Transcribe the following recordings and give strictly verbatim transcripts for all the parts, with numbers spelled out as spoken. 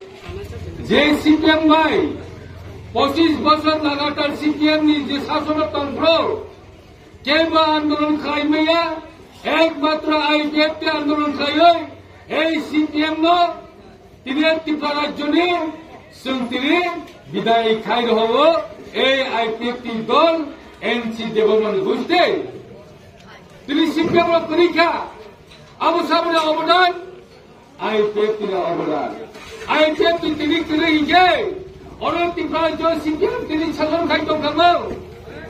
Je C P M bai pochis bochor lagatar C P M ni je sasono tongphuru kebo andolon khlai maya, ekmatro I P F T andolon khlaiwi ei C P M no tini Tripura rajyoni chwng tini bidai khai rohoro ei I P F T dol N C Debbarman Guste. Tini C P M rok kwrwi kha, abo saboni obodan I P F T ni obodan. I P F T tini kwrwi hinkhe oro Tripura rajyo C P M tini sason khai tongkha.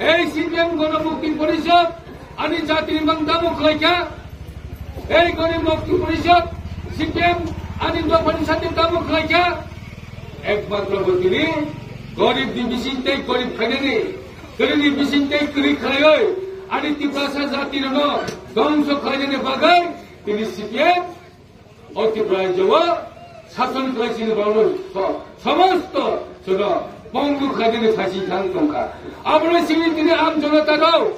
Ei C P M Gono Mukti Porishod ani jatini mang tamo khlaikha. Ei Gono Mukti Porishod C P M ani dophani sati tamo khlaikha. Ekmatro bo tini gorib ni bising tei gorib khainani, kwrwi ni bising tei kwrwi khlaiwi ani Tiprasa jati rokno dongso khlainani bagwi tini C P M o Tripura rajyo o sason khlai chini borok so-, somosto sono pongu khainani phachi thang tongkha. Abono simi tini am jonota rok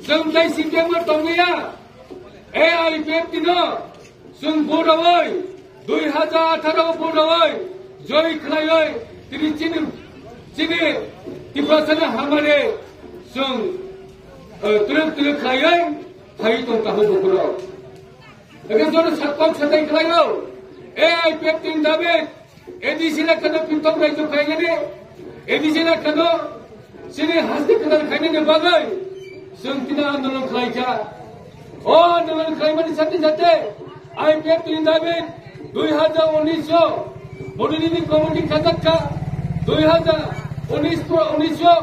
chwng tei C P M o tongya. A I P F T no chwng vote rwwi, dui hajar atharo vote rwwi, joi khlaiwi, tini chini, chini Tiprasani hamari chwng, eh, twrwk twrwk khlaiwi, phai tong tahu bukurok. Eke jono sakpang satai khlaio, A I P F T ni dabi, A D C na kano pintok raijak khainani, A D C na kano chini hasti kwtal khainani bagwi chwng tini andolon khlaikha. O andolon khlaimani sate sate I P F T ni dabi dui hajar unis o Bodolini committee khajakha, dui hajar unis pro unis o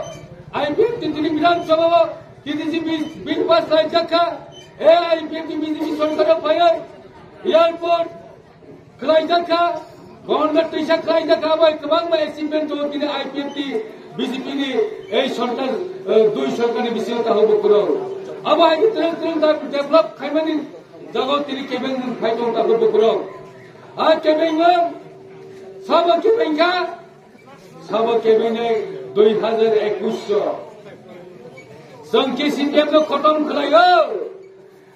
I P F T tini Bidhan Sabha o T D C bill pass khlaijakha, A I P F T B J P sorkar o phaiwi airport khlaijakha, governor twisa khlaijakha, bai kwbangma achievement tongo tini I P F T B J P ni ei sorkar, eh, dui sorkar ni bisingo tahu bukurok. Abo hai khe twrwng twrwng da develop khaimani jago tini kebeng phai tong tahu bukurok. A kebeng no sabo kebeng kha, sabo kebeng nai dui hajar ekwis o. Chwng khe C P M no khotom khlaio.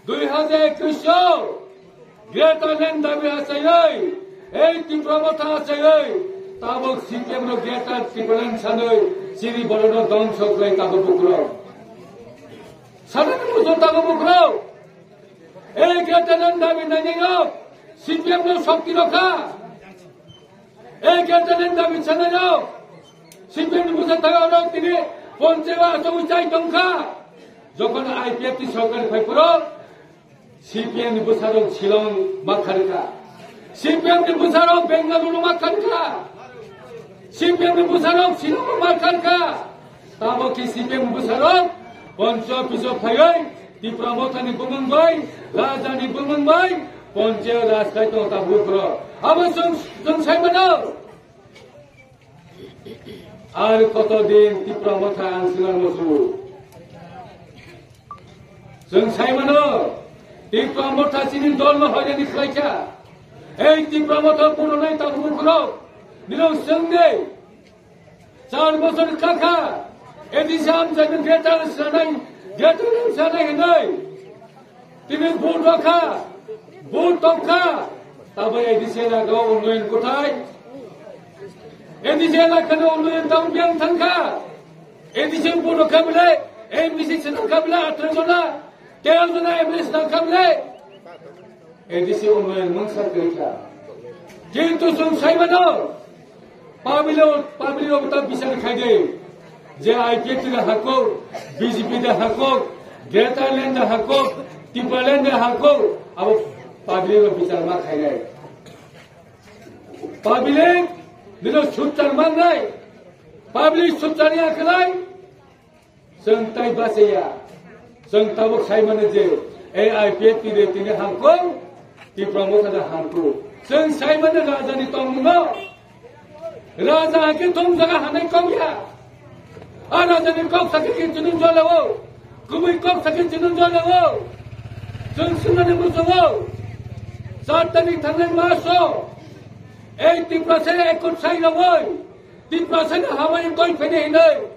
Dui hajar ekwis o Greater Land dabi achaiwi, ei Tipra Motha achaiwi, tabuk C P M no Greater Tipraland sanwi, chini borokno dongso khlai tago bukurok. Sanani muchung tago bukurok. Ei Greater Land dabi nainai rok, C P M no shokti rokha. Ei Greater Land dabi sanai rok, C P M ni bwsa thai oro tini ponche o achogwi chai tongkha. Jokhon I P F T sorkar phai phuru, C P M ni bwsarok Shillong ma kharkha. C P M ni bwsarok Bengaluru no ma kharkha. C P M ni bwsarok Shillong ma kharkha. Tamo khe C P M ni bwsarok Poncho piso phaiwi Tipra Mothani bumung bai, Raja ni bumung bai, Poncho rajkai tong ta bukro. Abo chwng, chwng sai mano. Ar koto din Tipra Motha ang sinang musu. Chwng sai mano, Tipra Motha chini dol no hoinani khlaikha. Ei Tipra Motha puronai tabuk bukurok, nino chwng de. Char bosor kakha, A D C amchaini greater sanai, greater sanai hinoi. Tini vote rokha, vote tokha, tabo A D C elaka o unnoyon kothai? A D C elaka no unnoyon tamo biyang thangkha? A D C vote rokha bole, M D C swnamkha bole, atro jona, tero jona M L A swnamkha bole? A D C unnoyon mungsa kwrwikha. Kintu chwng sai mano, public, public rok ta bichar khai de. Je I P F T da hakuk, B J P da hakuk, Greater Land da hakuk, Tipraland da hakuk, abo public rok bichar ma khainai. Public nino sukchar mannai, public sukchar ya khlai, chwng tai bachaya. Chwng tabuk sai mano je A I P F T de tini hamkuk, Tipra Motha da hamkuk. Chwng sai mano raja ni tongmungno. Raja hakhe thum jaga hanai kok ya. A raja ni kok sakhe khe chini jole o. Kubui kok sakhe chini jole o. Chwng swngnani muchungo. Char tarikh thangnai maso. Ei Tiprasa ekot sai rogoi. Tiprasa ni hamari koi phene hinoi.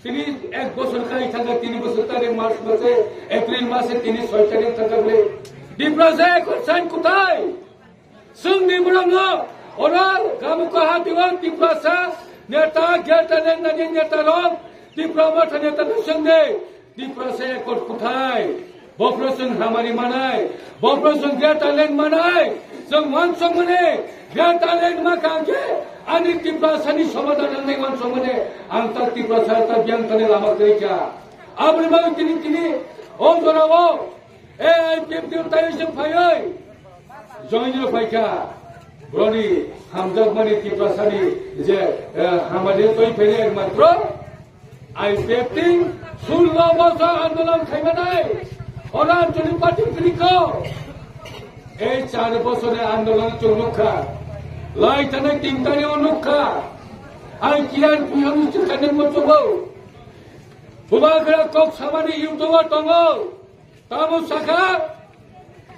Tini ek bosor khai thangkha, tini bosor tarikh March mase, April mase tini soi tarikh thangkha bole. Tiprasa ekot sai kuthai? Chwngni borokno Oro Kamuka hati o Tiprasa neta, Greater Land nani neta rok, Tipra Motha neta rok sengde, Tiprasa ekot kuthai. Bopro chwng hamari manai, bopro chwng Greater Land manai, chwng wansokmani, Greater Land ma kangkhe, ani Tiprasani somadan nangnai wansokmani, ang ta Tiprasa ta biyang thani lama kwrwi kha. Aboni bagwi tini tini, o jorao, A I P F T ni taywi chwng phaiwi, join rw phaikha, broni hamjakmani Tiprasani je, eh, hamari twi phaini ekmatro I P F T sullo bosor andolon khaimanai, Arunachali Party Triko, ei char bosor ni andolon chwng nukha, lai thanai tin tari o nukha, ai kiyan puyon chwkani mochobo, bubagra kok samani YouTube o tongo. Tamo sakha,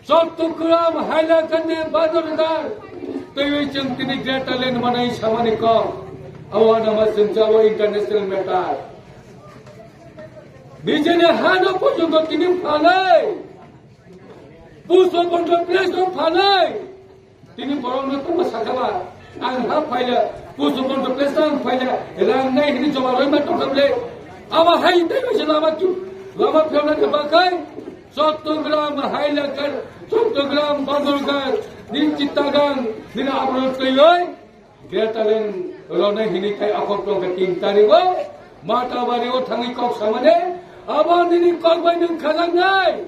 Chattogram Hailakandi Badorgar, teiwi chwng tini Greater Land manai samani kok. Abo anama chwng jabo international matter. Nijini hano porjonto tini phalai. Puso porjonto place no phalai. Tini borok no tongma sakha ba, ang ha phaila, pusu bonto place ang phaila, rang nai hini joma roi ma tongkha ble. Abo hai tei bai se lama chu, lama phiona ke bakai, Chattogram Hailakandi, Chattogram Badorgar, ni Chittagong, ni abro tei oi, Greater Land rone hini kai akhok tongkha tin tarigo, Matabari o thangwi kok samane, abo nini kok bai nwng khajaknai.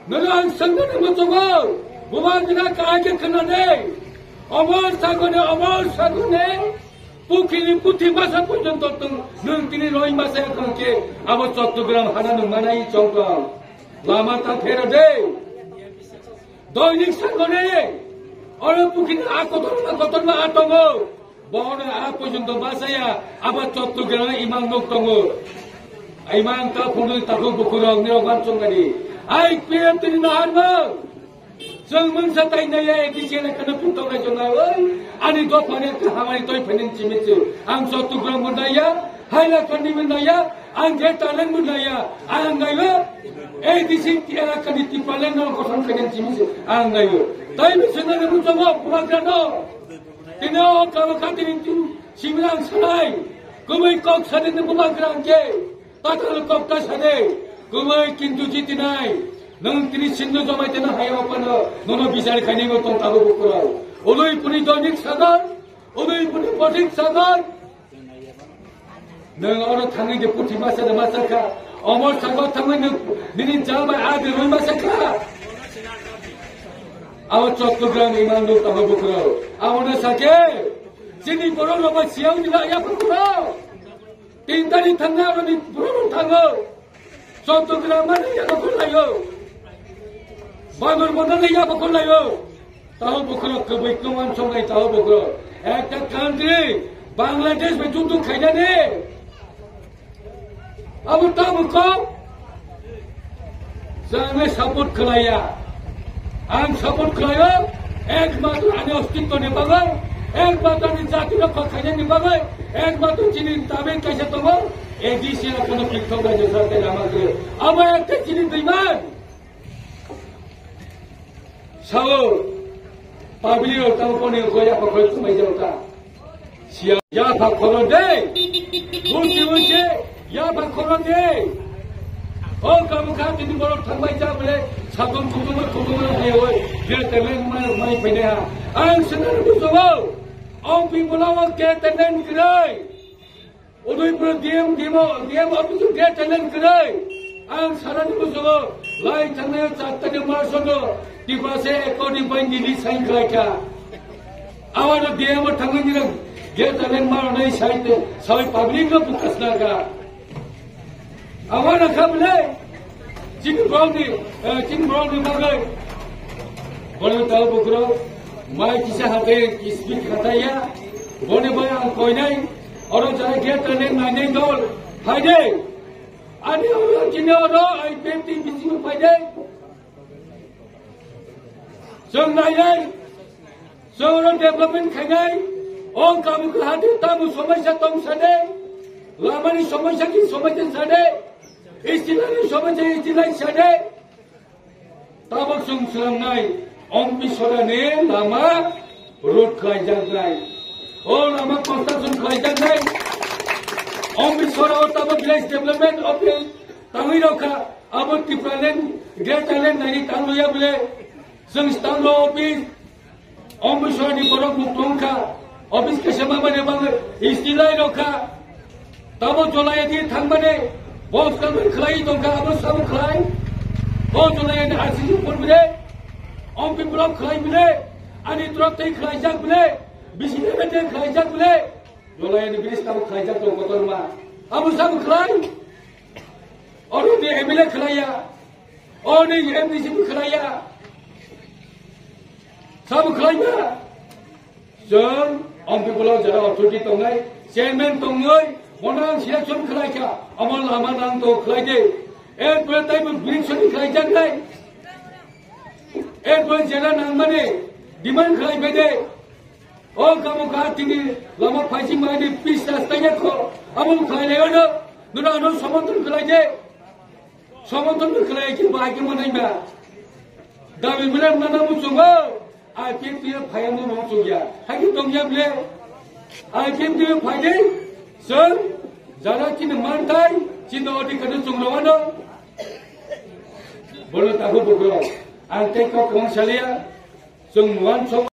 Nono ang sangmani muchungo, buma gina kahai khe khwnani. Omor sagone, omor sagone, pukhini puthi masa porjonto tong, nwng tini roi masa khe, abo Chattogram hana nwng manai chongtong. Lama ta phero de. Doinik sagone, oro pukhini a kotorma, kotorma a tongo. Bono a porjonto masaya, abo Chattogram imang nuk tongo. Imang ta phunui takhuk bukhurok nirok wansongmani. Ai P M tini naharma. Chwng mungsa tai naya A D C elakano putok lai jona oi. Ani dophani hamari toi phanin chimitsu. Ang Chattogram bo naya, Hailakandi bo naya, ang Greater Land bo naya. Ang nayo A D C elakani Tipraland no kosom khanin chimitsu. Ang nayo. Tai bisina ne muchongo pumagrano. Tini o kabo khatini tin simirang sanai, kubui kok sadi ni buma grang ke, tatal kok ta sade, kubui kintu jitinai, nang tini sindu jomai tena haya opano, nono bichar khaini go tong tabo bukurau. Ului puni donik sagar, ului puni bodik sagar, Nwng oro thangwi de puthi masa de masa kha. Omo sago thangwi nwng nini jal bai a de rwi masa kha. Abo Chattogram imang nuk tamo bukhro. Abo na sake. Chini borok rok bai siyang ni ya bukhro. Tin tari thangna aro ni borok rok thango. Chattogram mani ya bukhro layo. Bandor bandor ni ya bukhro layo. Tahu bukhro kwbui kwmang songai tahu bukhro. Ekta country Bangladesh bai juddo khainani. Abo tabuk kok. Jangni support khlaiya. Ang support khlaio. Ekmatro ani ostitto ni bagwi. Ekmatro ani jati rokha khainani bagwi. Ekmatro chini dabi kaisa tongo. A D C akono pikthok rajya sarkar ama khe. Abo ekta chini deiman. Sao, public rok tamo koni ko ya pakoi tumai jao ta. Sia ya pa khoro de. Bunti bunti ya pa khoro de. O kamu kha tini borok thangbai ja bole sakon kutumar kutumar hai oi. Dia tele mai mai pede ha. Ang senar bu sobo. Ong pi bola wa ke tenen krai. Udaipur D M, D M, D M office ge talent kwrwi. Ang sanani musugo lai thangnai chattani marsono Tiprasa according by nini sign khlaikha. Awano D M o thangwi nirok ge talent maronai saite sawi public no bukas naka. Awano khablai. Chini borokni, eh, chini borokni bagwi. Borokni tao bukhro, mai kisa hatai, speed hatai ya. Boni bai ang koinai, oro jara gate ane nainai dol, phaide. Ani oro chini oro, I P F T bisingo phaide. Chwng nainai, chwng oro development khainai, o kamu kwhati tamu somaisa tong sade, lamani somaisa ki somaisa sade, istilani somaisa istilai sade, tabok chwng swnamnai, ompi sodani lama, Road khlaijaknai. O lama construction khlaijaknai. Amritsar o tamo village development office tangwi rokha. Abo Tipraland, Greater Land nani tangloya bole. Chwng stand o office. Amritsar ni borok muk tongkha. Office kaisa mamani bagwi isti lai rokha. Tamo Jolai di thangmani, bos kalmani khlai tongkha, abo sabo khlai. O Jolai ni R C C phone bile, ompi block khlai bile, ani truck tei khlai jak bile, bisi bebe tei khlai jak bile. Jolai ni bridge tamo khlai jak tong kotorma. Abo sabo khlai. Oro di M L A khlai ya. Oro di M D C bo khlai ya. Sabo khlai ya. Chwng, ompi block jara authority tongnai, chairman tongwi, bono ang selection khlai kha, amo lama nang to khlai de. Erpore taibo bridge soni khlai jak nai. Erpore jera nangmani demand khlai bai de. O kamo ka tini lama phaisi mai de pis rasta ya kho, amo khlai le no, nuna ano somontun khlai de. Somontun khlai ki bai ki manai ba. Dami mena nana muchungo. I P F T phaya mo muchung ya. Hagi tong ya ble. I P F T phai de. Sir, jara chini mantai, chini odi kadu chung rawano. Bolo tago bukro. Ang tei kok kong salia. Chung wan